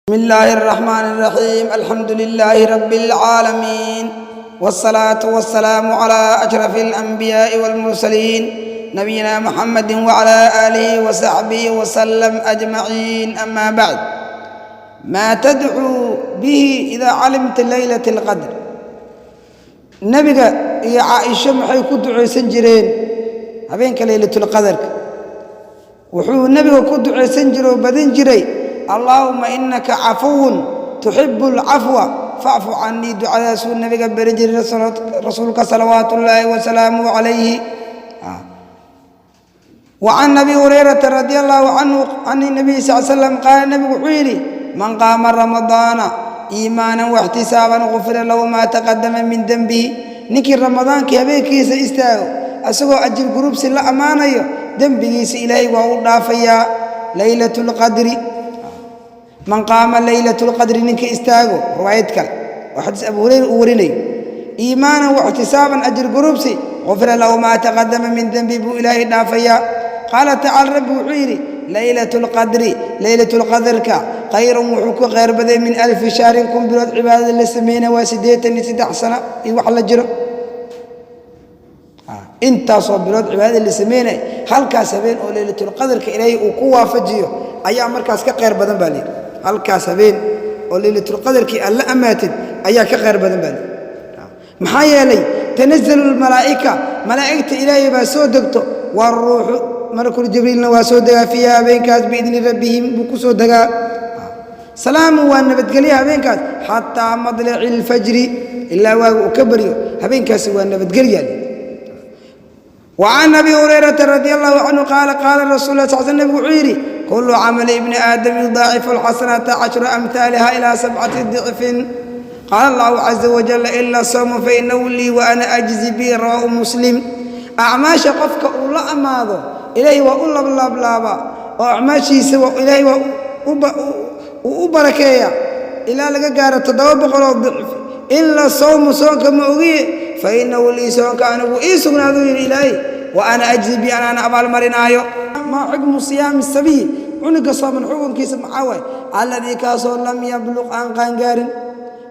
بسم الله الرحمن الرحيم، الحمد لله رب العالمين، والصلاة والسلام على أشرف الأنبياء والمرسلين، نبينا محمد وعلى آله وصحبه وسلم أجمعين. أما بعد، ما تدعو به إذا علمت ليلة القدر؟ Nebiga iyo Caaisho maxay ku ducaysan jireen habeenka Leylatulqadarka? Wuxuu nebiga ku ducaysan jire oo badin jiray: "اللهم إنك عفو تحب العفو فاعف عني." Ducadaasuu nebiga beri jiray rasuulka صلوات الله وسلامه عليه. وعن أبي هريرة رضي الله عنه عن النبي صلى الله عليه وسلم قال، nebigu wuxuu yidhi: "من قام رمضان إيمانا واحتسابا غفر له ما تقدم من ذنبه." Ninkii Ramadaankii habeenkiisa istaago asagoo ajir gurubsi la ammaanayo, dembigiisa Ilaahay waa u dhaafayaa. ليلة القدر، من قام ليلة القدر, ninka istaago, riwaayad kale oo xadiis Abu Hurayra uu warinayo, إيمانا واحتسابا, ajir gurubsi, غفر له ما تقدم من ذنبه buu Ilaahay dhaafayaa. قال تعالى, Rabbi wuxuu yidhi: ليلة القدر, Leylatulqadarka, خير, wuxuu ku khayr baday, من ألف شهر, 1000 bilood cibaadada la sameynaya. Waa 83 sano iyo wax la jiro. Intaasoo bilood cibaadada la sameynaya, halkaas habeen oo Leylatulqadarka Ilaahay uu ku waafajiyo ayaa markaas ka khayr badan baa layidhi. Halkaas habeen oo Leylatulqadarkii aad la ammaatid ayaa ka khayr badan baa layidhi. Maxaa yeelay, تنزل الملائكة, malaa'igta Ilaahay baa soo degto, والروح, malakul Jibriilna waa soo degaa, فيها, habeenkaas, بإذن ربهم buu ku soo degaa. سلام, waa nabadgelya habeenkaas, حتى مطلع الفجر, ilaa waaga uu ka baryo habeenkaasi waa nabadgelya. وعن أبي هريرة رضي الله عنه قال: قال رسول الله صلى الله عليه وسلم, wuxuu yidhi: كل عمل ابن آدم يضاعف الحسنة عشر أمثالها إلى سبعة ضعف. قال الله عز وجل: إلا الصوم فإنه لي وأنا أجزي به. رواه مسلم. Acmaasha qofka uu la amaado Ilaahay waa u lablaablaaba oo acmaashiisa Ilaahay waa uu u barakeeya ilaa laga gaaro 700 dicfi. إلا الصوم, soonka ma ogiye, فإنه لي, soonka anigu ii sugnaaduu yidhi Ilaahay, وأنا أجزي به, anaana abaalmarinaayo. ما حكم صيام الصبي? Cunuga sooman xukunkiisa maxaa waay? الذي, kaasoo, لم يبلغ, aan qaangaarin.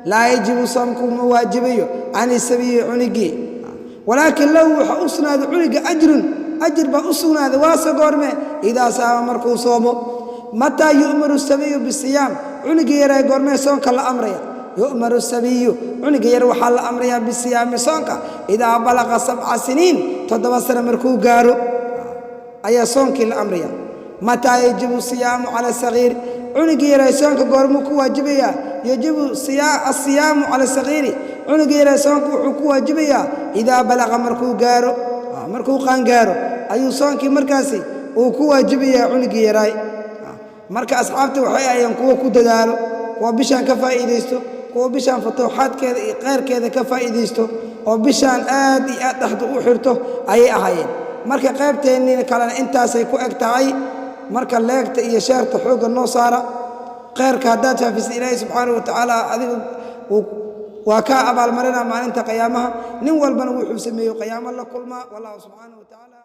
لا يجب, soomku ma waajibayo, عن الصبي, cunugii, ولكن له, waxa u sugnaaday cuniga, أجر, ajir baa u sugnaaday. Waase goorme? إذا صام, markuu soomo. متى يؤمر الصبي بالصيام? Cunugii yaraa goormee soonka la amraya? يؤمر الصبي, cuniga yar waxaa la amrayaa, بالصيام, soonka, إذا بلغ 7 سنين, 7 sano markuu gaaro ayaa soonkii la amraya. متى يجب الصيام على الصغير? Cunugii yaraa soonka goormuu ku waajibayaa? يجب الصيام على الصغير, cunuga yaraa soonka wuxuu ku waajibayaa, إذا بلغ, markuu gaaro, markuu qaangaaro ayuu soonkii markaasi uu ku waajibayaa cunugii yaraay. Marka asxaabta waxay ahayeen kuwa ku dadaalo, kuwa bishaan ka faa'iidaysto, kuwa bishaan futuuxaadkeeda iyo khayrkeeda ka faa'iidaysto oo bishaan aad iyo aad dhexda u xirto ayay ahaayeen. Marka qaybteennii kalena intaasay ku eg tahay. Marka like-ta iyo share-ta xoogga noo saara. Khayrka haddaad faafisa, Ilaahay subxaanahu wa tacaala adiga waa kaa abaalmarina maalinta qiyaamaha. Nin walbana wuxuu sameeyo qiyaamo la kulmaa. والله سبحانه وتعالى.